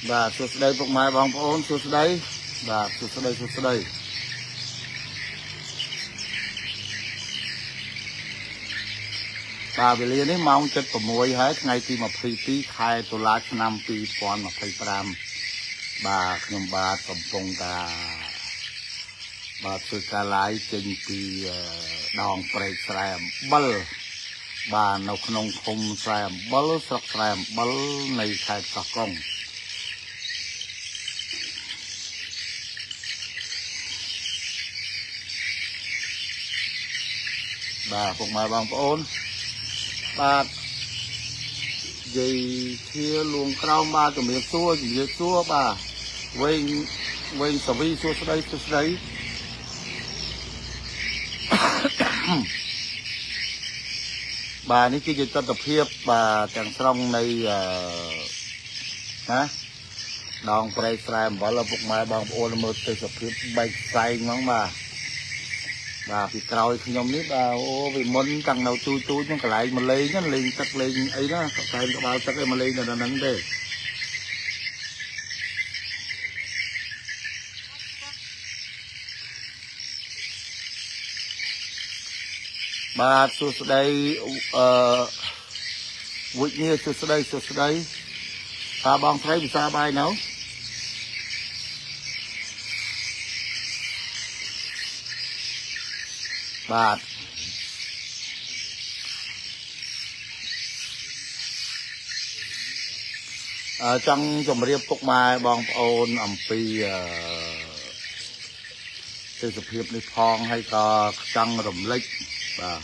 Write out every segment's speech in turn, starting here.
បាទសួស្តីពុកម៉ែបងប្អូនសួស្តីបាទសួស្តីសួស្តីបាទវេលានេះម៉ោង7:06ហើយថ្ងៃទី22ខែតុលាឆ្នាំ2025បាទខ្ញុំបាទកំពុងតាបាទធ្វើការ live ចេញពីដងព្រែកស្រែអំបិលបាទនៅក្នុងឃុំស្រែអំបិលស្រុកស្រែអំបិលនៃខេត្តកោះកុងបាទពុកម៉ែបងប្អូនបាទយាយធាលួងក្រោមបាទជំរាបសួរជំរាបសួរបាទវែងវែងសវីសួស្តីសួស្តីបាទនេះគឺជាទស្សនភាពបាទទាំងស្រុងនៃអឺណាដងព្រែកស្រែអំបិលពុកម៉ែបងប្អូនមើលទេសភាពបែកផ្សែងហ្មងបាទបាទពីក្រោយខ្ញុំនេះបាទអូពីមុនតាំងនៅទូទូចហ្នឹងកន្លែងមកលេងហ្នឹងលេងទឹកលេងអីណាកន្លែងក្បាលទឹកអីមកលេងនៅហ្នឹងទេបាទសួស្តីអឺវិញ្ញាសួស្តីសួស្តីតាបងស្រីវិសាបាយនៅបាទអឺចង់ជម្រាបពុកម៉ែបងប្អូនអំពីអឺទេសភាពនេះផងហើយក៏ចង់រំលេចបាទ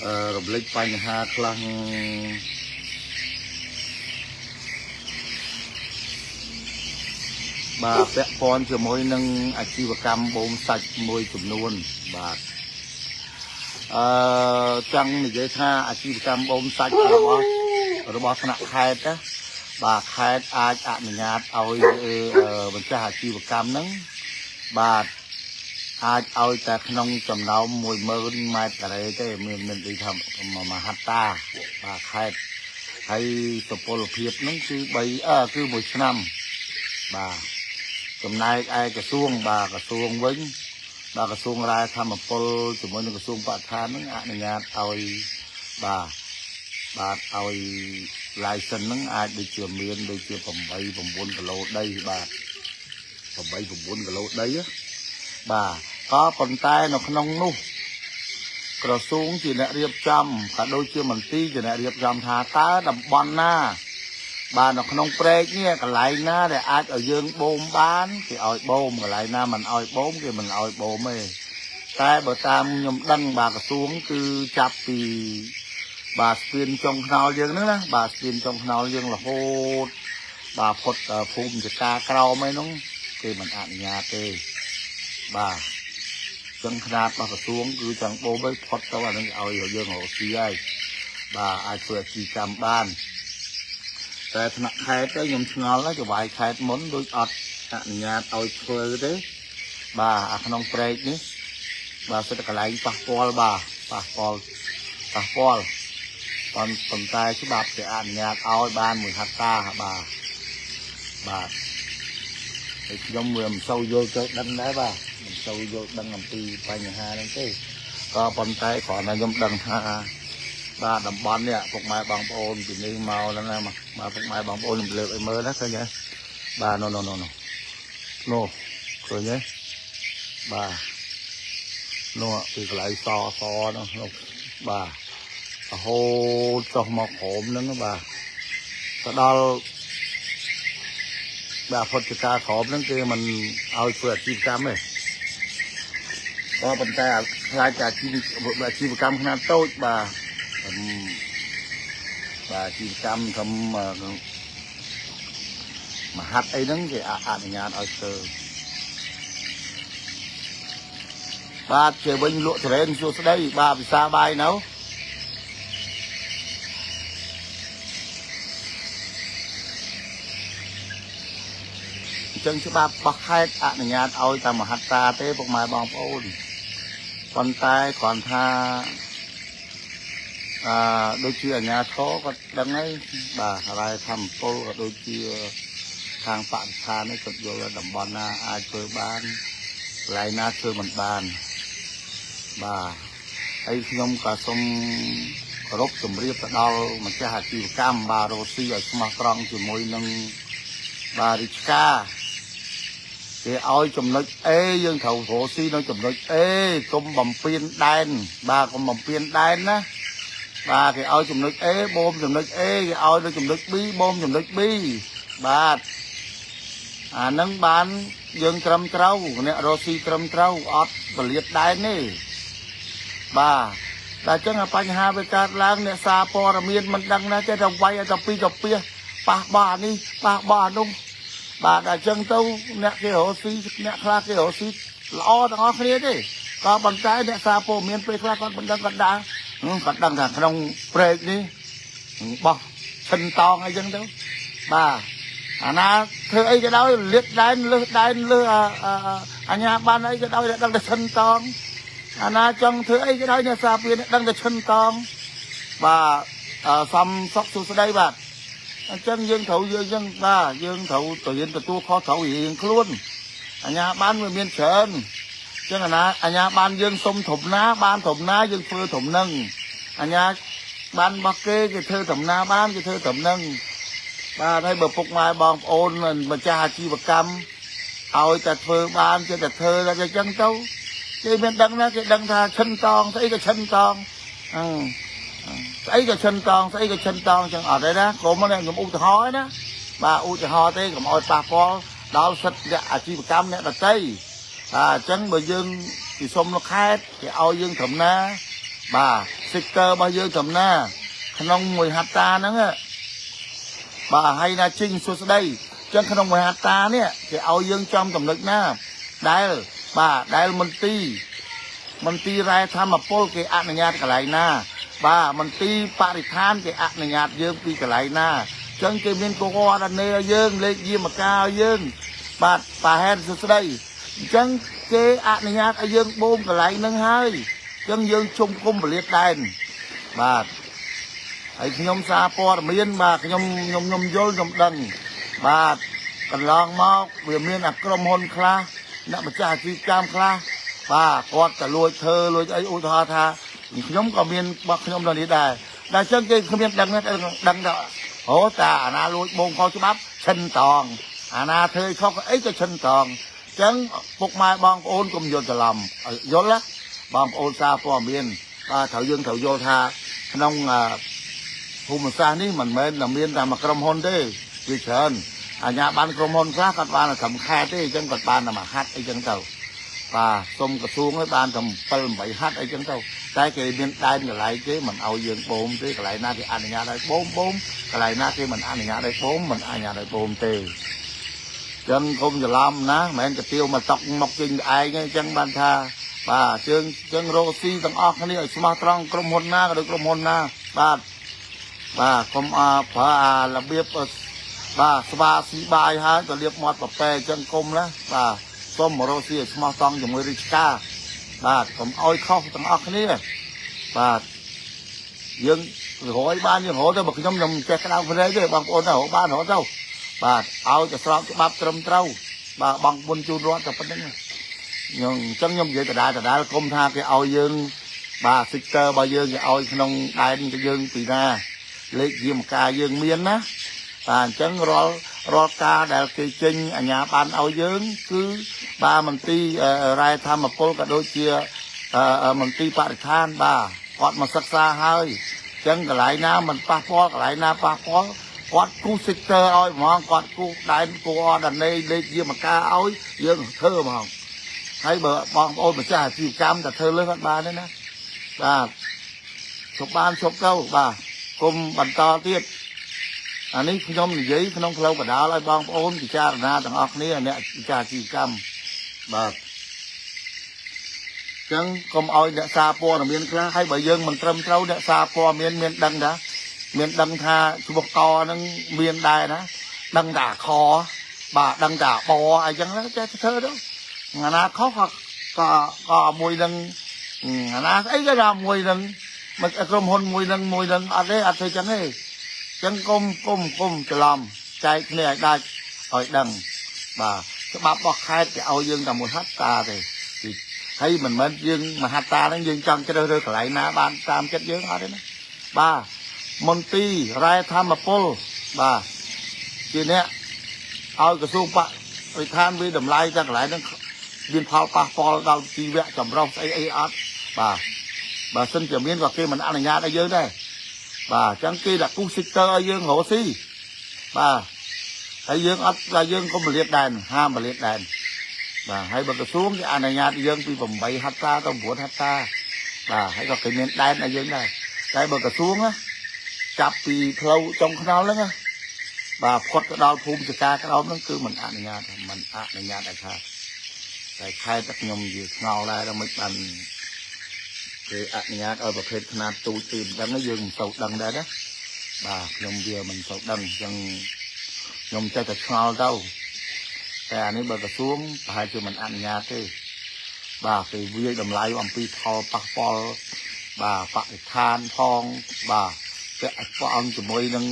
អឺរំលេចបញ្ហាខ្លះបាទពាក់ព័ន្ធជាមួយនឹងអាជីវកម្មបូមសាច់មួយចំនួនបាទអឺចង់និយាយថាអាជីវកម្មបូមសាច់របស់ថ្នាក់ខេត្តណាបាទខេត្តអាចអនុញ្ញាតឲ្យម្ចាស់អាជីវកម្មហ្នឹងបាទអាចឲ្យតែក្នុងចំណោម10000ម៉ែត្រការ៉េទេមានមានន័យថាមហត្តាបាទខេត្តហើយសុពលភាពហ្នឹងគឺ3អឺគឺ1ឆ្នាំបាទចំណែកឯក្រសួងបាទក្រសួងវិញបាទក្រសួងរាយធម្មពលជាមួយនឹងក្រសួងបរិស្ថានហ្នឹងអនុញ្ញាតឲ្យបាទបាទឲ្យ license ហ្នឹងអាចដូចជាមានដូចជា8 9គីឡូដីបាទ8 9គីឡូដីបាទក៏ប៉ុន្តែនៅក្នុងនោះក្រសួងជាអ្នករៀបចំក៏ដូចជាមន្ទីរជាអ្នករៀបចំថាតើតំបន់ណាបាទនៅក្នុងព្រែកនេះកន្លែងណាដែលអាចឲ្យយើងបូមបានគេឲ្យបូមកន្លែងណាមិនឲ្យបូមគេមិនឲ្យបូមទេតែបើតាមខ្ញុំដឹងបាទក្រសួងគឺចាប់ពីបាទស្ពានចុងខ្នល់យើងហ្នឹងណាបាទស្ពានចុងខ្នល់យើងរហូតបាទផុតភូមិចកាក្រោមអីហ្នឹងគេមិនអនុញ្ញាតទេបាទចឹងខ្នាតរបស់ក្រសួងគឺចង់បូមឲ្យផុតទៅអានឹងឲ្យយើងរកស៊ីហើយបាទអាចធ្វើអាជីវកម្មបានតែថ្នាក់ខេត្តទៅខ្ញុំឆ្ងល់ហើយចវាយខេត្តមុនដូចអត់អនុញ្ញាតឲ្យធ្វើទេបាទអាក្នុងព្រែកនេះបាទសិតតែកន្លែងប៉ះពាល់បាទប៉ះពាល់ប៉ះពាល់ប៉ុន្តែច្បាប់គេអនុញ្ញាតឲ្យបានមួយហត្តាបាទបាទហើយខ្ញុំវាមិនសូវយល់ទៅដឹងដែរបាទមិនសូវយល់ដឹងអំពីបញ្ហាហ្នឹងទេក៏ប៉ុន្តែគ្រាន់តែខ្ញុំដឹងថាបាទតំបន់នេះពុកម៉ែបងប្អូនពីនេះមកហ្នឹងណាបាទពុកម៉ែបងប្អូនខ្ញុំលើកឲ្យមើលណាឃើញទេបាទណូណូណូណូណូឃើញទេបាទនោះពីកន្លែងសសនោះបាទរហូតចុះមកក្រោមហ្នឹងបាទទៅដល់បាទផុតចការក្រោមហ្នឹងគេមិនឲ្យធ្វើអាជីវកម្មទេក៏ប៉ុន្តែខ្លាចតែអាជីវកម្មខ្នាតតូចបាទបាទអាជីវកម្មធំមហាត់អីហ្នឹងគេអនុញ្ញាតឲ្យធ្វើបាទជាវិញលក់ចរេនសួស្តីបាទវិសាបាយនៅអញ្ចឹងច្បាប់របស់ខេត្តអនុញ្ញាតឲ្យតែមហត្តាទេពុកម៉ែបងប្អូនប៉ុន្តែគ្រាន់ថាអឺដូចជាអាជ្ញាធរគាត់ដឹងហើយបាទរាយធម្មពលក៏ដូចជា ខាងបរិស្ថាននេះគាត់យល់ថាតំបន់ណាអាចធ្វើបានកន្លែងណាធ្វើមិនបានបាទហើយខ្ញុំក៏សូមគោរពជម្រាបទៅដល់ម្ចាស់អាជីវកម្មបាទរស់ស៊ីឲ្យស្មោះត្រង់ជាមួយនឹងបាទរាជការគេឲ្យចំណុច A យើងត្រូវរកស៊ីនៅចំណុច A កុំបំពេញដែនបាទកុំបំពេញដែនណាបាទគេឲ្យចំណុច A បូមចំណុច A គេឲ្យនៅចំណុច B បូមចំណុច B បាទអាហ្នឹងបានយើងត្រឹមត្រូវអ្នករកស៊ីត្រឹមត្រូវអត់ពលាតដែនទេបាទតែអញ្ចឹងអាបញ្ហាវាកើតឡើងអ្នកសារព័ត៌មានមិនដឹងណាចេះតែវាយឲ្យតែពីកាពះប៉ះបោះអានេះប៉ះបោះអានោះបាទតែអញ្ចឹងទៅអ្នកគេរកស៊ីអ្នកខ្លះគេរកស៊ីល្អទាំងអស់គ្នាទេក៏ប៉ុន្តែអ្នកសារព័ត៌មានពេលខ្លះគាត់មិនដឹងគាត់ដើរគាត់ដឹងថាក្នុងព្រែកនេះបោះឈិនតងអីចឹងទៅបាទអាណាធ្វើអីក៏ដោយលៀតដែនលើសដែនលើសអាញាបានអីក៏ដោយដឹងតែឈិនតងអាណាចង់ធ្វើអីក៏ដោយអ្នកសារពារដឹងតែឈិនតងបាទសំសុកសុស្ដីបាទអញ្ចឹងយើងត្រូវយើងអញ្ចឹងបាទយើងត្រូវទៅរៀនទទួលខុសត្រូវរៀងខ្លួនអាញាបានវាមានច្រើនអញ្ចឹងអាណាអាញាបានយើងសុំធំណាបានធំណាយើងធ្វើធំនឹងអាញាបានរបស់គេគេធ្វើធំណាបានគេធ្វើធំនឹងបាទហើយបើពុកម៉ែបងប្អូនម្ចាស់អាជីវកម្មឲ្យតែធ្វើបានចេះតែធ្វើតែអញ្ចឹងទៅគេមានដឹងណាគេដឹងថាឈិនតងស្អីក៏ឈិនតងអឺស្អីក៏ឈិនតងស្អីក៏ឈិនតងអញ្ចឹងអត់ទេណាកុំណាខ្ញុំឧទាហរណ៍ណាបាទឧទាហរណ៍ទេកុំឲ្យប៉ះពាល់ដល់សិទ្ធិអ្នកអាជីវកម្មអ្នកដតីបាទអញ្ចឹងបើយើងពីសុំនៅខេត្តគេឲ្យយើងត្រឹមណាបាទ sector របស់យើងត្រឹមណាក្នុងមួយហត្តាហ្នឹងបាទហើយណាជីងសួស្ដីអញ្ចឹងក្នុងមួយហត្តានេះគេឲ្យយើងចំចំណុចណាដែលបាទដែលមន្ទីររ៉ែធម្មពលគេអនុញ្ញាតកន្លែងណា បាទមន្ទីរបរិស្ថានគេអនុញ្ញាតយើងពីកន្លែងណាអញ្ចឹងគេមានកកអនេឲ្យយើងលេខយាមកាឲ្យយើងបាទប្រហែលសួស្ដីអញ្ចឹងគេអនុញ្ញាតឲ្យយើងបូមកន្លែងហ្នឹងហើយអញ្ចឹងយើងជុំគុំពលាតដែនបាទហើយខ្ញុំសារព័ត៌មានបាទខ្ញុំខ្ញុំខ្ញុំយល់ខ្ញុំដឹងបាទកន្លងមកវាមានអាក្រុមហ៊ុនខ្លះអ្នកម្ចាស់អាជីវកម្មខ្លះបាទគាត់ទៅលួចធ្វើលួចអីឧទាហរណ៍ថាខ្ញុំក៏មានរបស់ខ្ញុំនៅនេះដែរតែអញ្ចឹងគេគ្មានដឹងទេដឹងថាអូតាអាណាលួចបូមខុសច្បាប់ឈិនតងអាណាធ្វើខុសអីក៏ឈិនតងអញ្ចឹងពុកម៉ែបងប្អូនកុំយល់ច្រឡំយល់ណាបងប្អូនសារព័ត៌មានបាទត្រូវយើងត្រូវយល់ថាក្នុងភូមិសាស្ត្រនេះមិនមែនតែមានតែមួយក្រុមហ៊ុនទេវាច្រើនអាញាបានក្រុមហ៊ុនខ្លះគាត់បានតែត្រឹមខេត្តទេអញ្ចឹងគាត់បានតែមួយហាត់អីចឹងទៅបាទសុំក្រសួងឲ្យបានតែ7 8ហាត់អីចឹងទៅតែគេមានដែនកន្លែងគេមិនឲ្យយើងបូមទេកន្លែងណាគេអនុញ្ញាតឲ្យបូមបូមកន្លែងណាគេមិនអនុញ្ញាតឲ្យបូមមិនអនុញ្ញាតឲ្យបូមទេចឹងកុំច្រឡំណាមិនមែនកាទៀវមកតុកមកចេញឯងទេអញ្ចឹងបានថាបាទជើងជើងរកស៊ីទាំងអស់គ្នាឲ្យស្មោះត្រង់ក្រុមហ៊ុនណាក៏ដូចក្រុមហ៊ុនណាបាទបាទកុំអប្រើអារបៀបបាទស្វាស៊ីបាយហើយក៏លៀបមាត់ប្រពែអញ្ចឹងកុំណាបាទសូមមករកស៊ីឲ្យស្មោះត្រង់ជាមួយរាជការបាទកុំឲ្យខុសទាំងអស់គ្នាបាទយើងរយបានយើងរកទៅបើខ្ញុំខ្ញុំចេះក្តៅភ្នែកទេបងប្អូនទៅរកបានរកទៅបាទឲ្យតែស្របច្បាប់ត្រឹមត្រូវបាទបងបុណ្យជូនរដ្ឋតែប៉ុណ្្នឹងខ្ញុំអញ្ចឹងខ្ញុំនិយាយដដែលដដែលគុំថាគេឲ្យយើងបាទ sector របស់យើងគេឲ្យក្នុងដែនយើងពីណាលេខយាមកាយើងមានណាបាទអញ្ចឹងរាល់រាល់ការដែលគេចេញអាជ្ញាប័ណ្ណឲ្យយើងគឺបាទមន្ទីររ៉ែធម្មពលក៏ដូចជាមន្ទីរបរិស្ថានបាទគាត់មកសិក្សាហើយអញ្ចឹងកន្លែងណាមិនប៉ះពាល់កន្លែងណាប៉ះពាល់គាត់គូស sector ឲ្យហ្មងគាត់គូសដែនគូអដនេលេខយាមកាឲ្យយើងធ្វើហ្មងហើយបើបងប្អូនម្ចាស់អាជីវកម្មតែធ្វើលើសអត់បានទេណាបាទជប់បានជប់ទៅបាទគុំបន្តទៀតអានេះខ្ញុំនិយាយក្នុងផ្លូវកដាលឲ្យបងប្អូនពិចារណាទាំងអស់គ្នាអ្នកម្ចាស់អាជីវកម្មបាទចឹងកុំឲ្យអ្នកសារព័ត៌មានខ្លះហើយបើយើងមិនត្រឹមត្រូវអ្នកសារព័ត៌មានមានដឹងថាមានដឹងថាឈ្មោះកហ្នឹងមានដែរណាដឹងតែខបាទដឹងតែបអីចឹងចេះធ្វើទៅអាណាខុសក៏ក៏ក៏មួយនឹងអាណាស្អីក៏ថាមួយនឹងមិនក្រុមហ៊ុនមួយនឹងមួយនឹងអត់ទេអត់ធ្វើចឹងទេចឹងគុំគុំគុំច្រឡំចែកគ្នាឲ្យដាច់ ឲ្យដឹងបាទច្បាប់របស់ខេត្តគេឲ្យយើងតែមួយហត្តាទេពីហើយមិនមែនយើងមហត្តាហ្នឹងយើងចង់ជ្រើសរើសកន្លែងណាបានតាមចិត្តយើងអត់ទេណាបាទមន្ទីររ៉ែធម្មពលបាទជាអ្នកឲ្យក្រសួងបរិស្ថានវាតម្លៃតែកន្លែងហ្នឹងមានផលប៉ះពាល់ដល់ជីវៈចម្រុះស្អីអីអត់បាទបើសិនជាមានក៏គេមិនអនុញ្ញាតឲ្យយើងដែរបាទអញ្ចឹងគេដាក់គូស secteur ឲ្យយើងរកស៊ីបាទហើយយើងអត់តែយើងកុំពលាតដែនហាមពលាតដែនបាទហើយបើក្រសួងគេអនុញ្ញាតយើងពី8ហិកតាទៅ9ហិកតាបាទហើយក៏គេមានដែនឲ្យយើងដែរតែបើក្រសួងណាចាប់ពីផ្លូវចុងខ្នល់ហ្នឹងណាបាទផុតទៅដល់ភូមិចកាក្រោមហ្នឹងគឺមិនអនុញ្ញាតមិនអនុញ្ញាតឲ្យខាតតែខេត្តតែខ្ញុំនិយាយឆ្ងល់ដែរដល់មិនបានគេអនុញ្ញាតឲ្យប្រភេទខ្នាតទូចទីមិនដឹងយើងមិនសូវដឹងដែរណាបាទខ្ញុំវាមិនសូវដឹងអញ្ចឹងខ្ញុំចេះតែឆ្ងល់ទៅតែអានេះបើក្រសួងប្រហែលជាមិនអនុញ្ញាតទេបាទគេវាយតម្លៃអំពីផលប៉ះពាល់បាទបរិស្ថានផងបាទពាក់ព័ន្ធជាមួយនឹង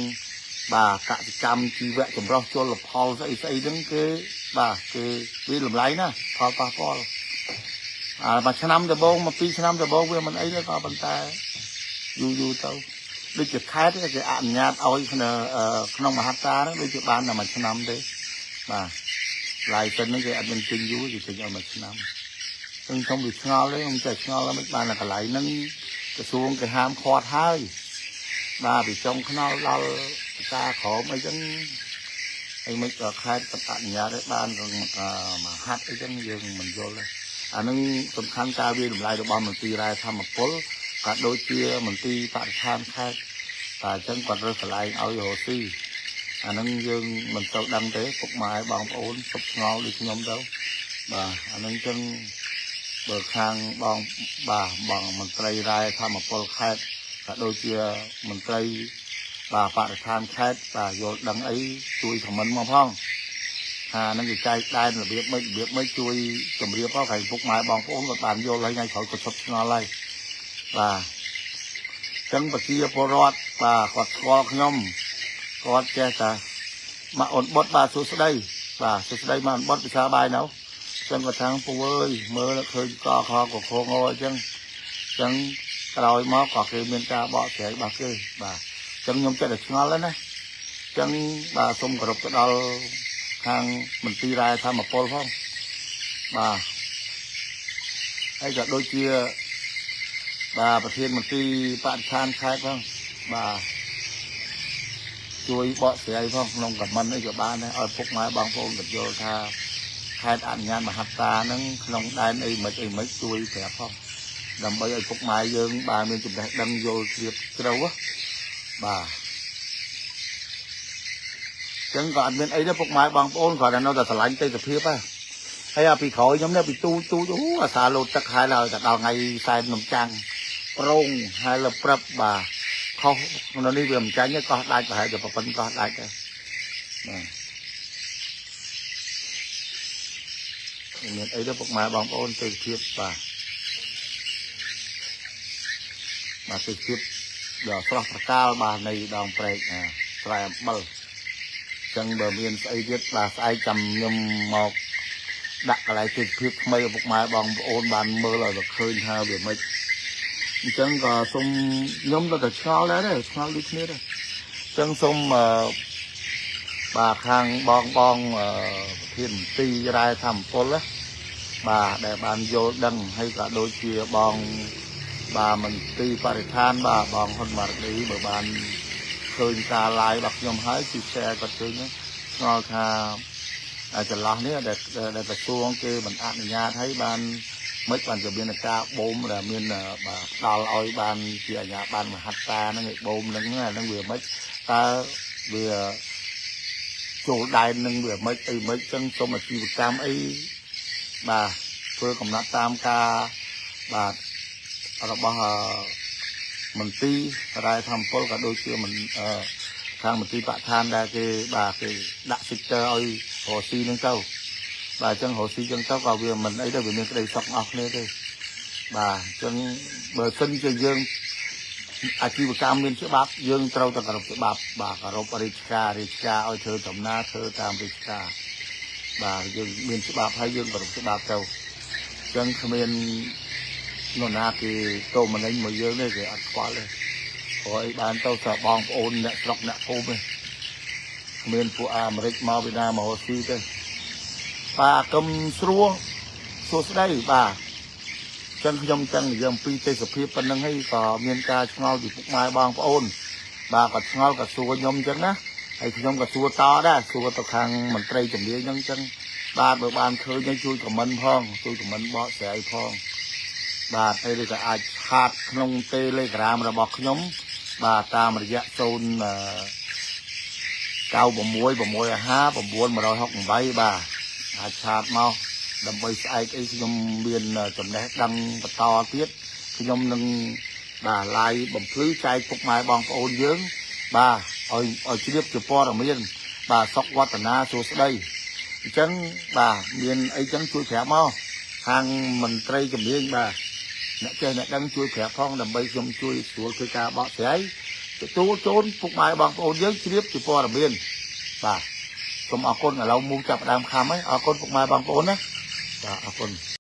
បាទកសិកម្មជីវៈចម្រុះជលផលស្អីស្អីហ្នឹងគេបាទគេវាយតម្លៃណាផលប៉ះពាល់អាមួយឆ្នាំដំបូងមកពីរឆ្នាំដំបូងវាមិនអីទេក៏ប៉ុន្តែយូរយូរទៅដូចជាខេត្តគេអនុញ្ញាតឲ្យក្នុងមហត្តាហ្នឹងដូចជាបានតែមួយឆ្នាំទេបាទ license ហ្នឹងគេអត់មានចេញយូរគេចេញឲ្យមួយឆ្នាំខ្ញុំខ្ញុំវាឆ្ងល់ទេខ្ញុំចេះឆ្ងល់មិនបានតែកន្លែងហ្នឹងក្រសួងគេហាមឃាត់ហើយបាទពីចុងខ្នល់ដល់តាក្រមអីចឹងអីមិនក៏ខេត្តក៏អនុញ្ញាតឲ្យបានមហាត់អីចឹងយើងមិនយល់ទេអានឹងសំខាន់ការវាតម្លៃរបស់មន្ទីររ៉ែធម្មពលក៏ដូចជាមន្ទីរបរិស្ថានខេត្តតែអញ្ចឹងគាត់រើសកន្លែងឲ្យរកស៊ីអានឹងយើងមិនសូវដឹងទេពុកម៉ែបងប្អូនសុខឆ្ងល់ដូចខ្ញុំទៅបាទអានឹងអញ្ចឹងបើខាងបងបាទបងមន្ត្រីរ៉ែធម្មពលខេត្តក៏ដូចជាមន្ត្រីបាទបរិស្ថានខេត្តបាទយល់ដឹងអីជួយ comment មកផងថានឹងគេចែកដែនរបៀបម៉េចរបៀបម៉េចជួយជម្រាបផងហើយពុកម៉ែបងប្អូនក៏បានយល់ហើយថ្ងៃក្រោយក៏ឈប់ឆ្ងល់ហើយបាទអញ្ចឹងប្រជាពលរដ្ឋបាទគាត់ស្គាល់ខ្ញុំគាត់ចេះតែមកអូនបុតបាទសួស្តីបាទសួស្តីមកអូនបុតពិសាបាយនៅអញ្ចឹងគាត់ថាពូអើយមើលឃើញកខកខងអញ្ចឹងអញ្ចឹងក្រោយមកក៏គេមានការបកស្រាយរបស់គេបាទអញ្ចឹងខ្ញុំចិត្តតែឆ្ងល់ហើយណាអញ្ចឹងបាទសូមគោរពទៅដល់ខាងមន្ទីររ៉ែធម្មពលផងបាទហើយក៏ដូចជាបាទប្រធានមន្ទីរបរិស្ថានខេត្តផងបាទជួយបកស្រាយផងក្នុង comment អីក៏បានដែរឲ្យពុកម៉ែបងប្អូនក៏យល់ថាខេត្តអនុញ្ញាតមហត្តាហ្នឹងក្នុងដែនអីមិនអីមិនជួយប្រាប់ផងដើម្បីឲ្យពុកម៉ែយើងបាទមានចំណេះដឹងយល់ជ្រាបជ្រៅបាទចឹងក៏អត់មានអីទេពុកម៉ែបងប្អូនគ្រាន់តែនៅតែស្រឡាញ់ទេសភាពហ៎ហើយអាពីក្រោយខ្ញុំនេះពីទូទូអូអាសាលោតទឹកហើយឡើយតែដល់ថ្ងៃសែននំចាំងប្រងហើយលព្រឹបបាទខុសនៅនេះវាមិនចាញ់ទេកោះដាច់ប្រហែលជាប្រពន្ធកោះដាច់ដែរបាទមានអីទេពុកម៉ែបងប្អូនទេសភាពបាទបាទទេសភាពដ៏ស្រស់ត្រកាលបាទនៃដងព្រែកស្រែអំបិលចឹងបើមានស្អីទៀតបាទស្អែកចាំខ្ញុំមកដាក់កន្លែងទេសភាពថ្មីឲ្យពុកម៉ែបងប្អូនបានមើលឲ្យឃើញថាវាមិនអញ្ចឹងក៏សូមខ្ញុំទៅតែឆ្ងល់ដែរឆ្ងល់ដូចគ្នាដែរអញ្ចឹងសូមបាទខាងបងបងប្រធានមន្ទីររ៉ែធម្មពលណាបាទដែលបានយល់ដឹងហើយក៏ដូចជាបងបាទមន្ទីរបរិស្ថានបាទបងហ៊ុនម៉ារឌីបើបានឃើញការ live របស់ខ្ញុំហើយគឺ share គាត់ឃើញឆ្ងល់ថាចន្លោះនេះដែលក្រសួងគេមិនអនុញ្ញាតឲ្យបានមិនបានជាមានការបូមដែលមានបាទផ្ដល់ឲ្យបានជាអាជ្ញាប័ណ្ណមហត្តាហ្នឹងឯបូមហ្នឹងហ្នឹងវាមិនតើវាចូលដែននឹងវាមិនអីមិនចឹងសូមអាជីវកម្មអីបាទធ្វើកំណត់តាមការបាទរបស់មន្ទីររ៉ែធម្មពលក៏ដូចជាមិនខាងមន្ទីរបរិស្ថានដែលគេបាទគេដាក់ secteur ឲ្យរកស៊ីនឹងទៅបាទអញ្ចឹងរកស៊ីអញ្ចឹងទៅក៏វាមិនអីដែរវាមានក្តីសុខអស់គ្នាទេបាទអញ្ចឹងបើសិនជាយើង អាជីវកម្មមានច្បាប់យើងត្រូវតែគោរពច្បាប់បាទគោរពរាជការរាជការឲ្យធ្វើដំណើរធ្វើតាមរាជការបាទយើងមានច្បាប់ហើយយើងគោរពច្បាប់ទៅអញ្ចឹងគ្មាននរណាគេតោម្នេញមកយើងទេគេអត់ខ្វល់ទេព្រោះអីបានទៅតែបងប្អូនអ្នកស្រុកអ្នកភូមិទេគ្មានពួកអាមេរិកមកពីណាមករកស៊ីទេបាទកុំស្រួលសួស្តីបាទចឹងខ្ញុំចង់និយាយអំពីទេសភាពប៉ុណ្្នឹងហើយក៏មានការឆ្ងល់ពីពុកម៉ែបងប្អូន បាទក៏ឆ្ងល់ក៏សួរខ្ញុំចឹងណាហើយខ្ញុំក៏សួរតដែរសួរទៅខាងមន្ត្រីជំនាញហ្នឹងចឹងបាទបើបានឃើញឲ្យជួយ comment ផងជួយ comment បកស្រាយផងបាទហើយឬក៏អាច chat ក្នុង Telegram របស់ខ្ញុំបាទតាមរយៈ0 96 650 9168បាទអាច chat មកដើម្បីស្អែកអីខ្ញុំមានចំណេះដឹងបន្តទៀតខ្ញុំនឹងបាទ live បំភ្លឺចែកពុកម៉ែបងប្អូនយើង បាទឲ្យឲ្យជ្រាបជាព័ត៌មាន បាទសុកវឌ្ឍនាសួស្តីអញ្ចឹងបាទមានអីចឹងជួយប្រាប់មកខាងមន្ត្រីជំនាញបាទអ្នកចេះអ្នកដឹងជួយប្រាប់ផងដើម្បីខ្ញុំជួយស្រួលធ្វើការបកស្រាយទទួលជូនពុកម៉ែបងប្អូនយើងជ្រាបជាព័ត៌មានបាទសូមអរគុណឥឡូវមូចាប់ផ្ដើមខំហើយអរគុណពុកម៉ែបងប្អូនណាបាទអរគុណ។